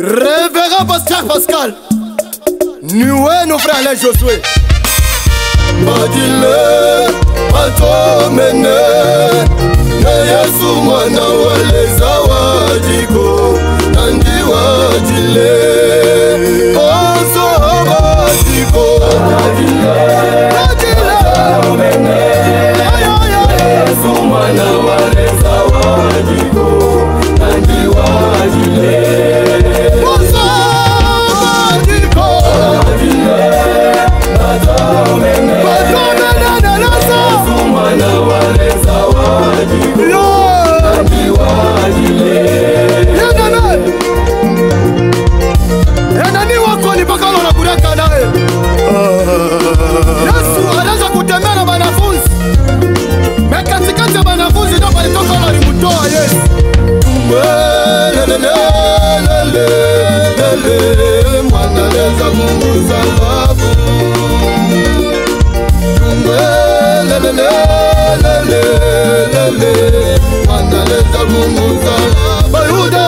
Révérend Pasteur Pascal, Noué nos frères les Josué. Badile, Batomene, Yesu mwana waleza wajiko, Nandi wajile, Oso wajiko. Badile, Batomene, Yesu mwana waleza wajiko, Nandi wajile. Yesu alianza kutembea na wanafunzi. Katikati ya wanafunzi ndio palitoka walimtoa Yesu. Mwana leza kumsalabu. Mwana leza kumsalabu. Bayuda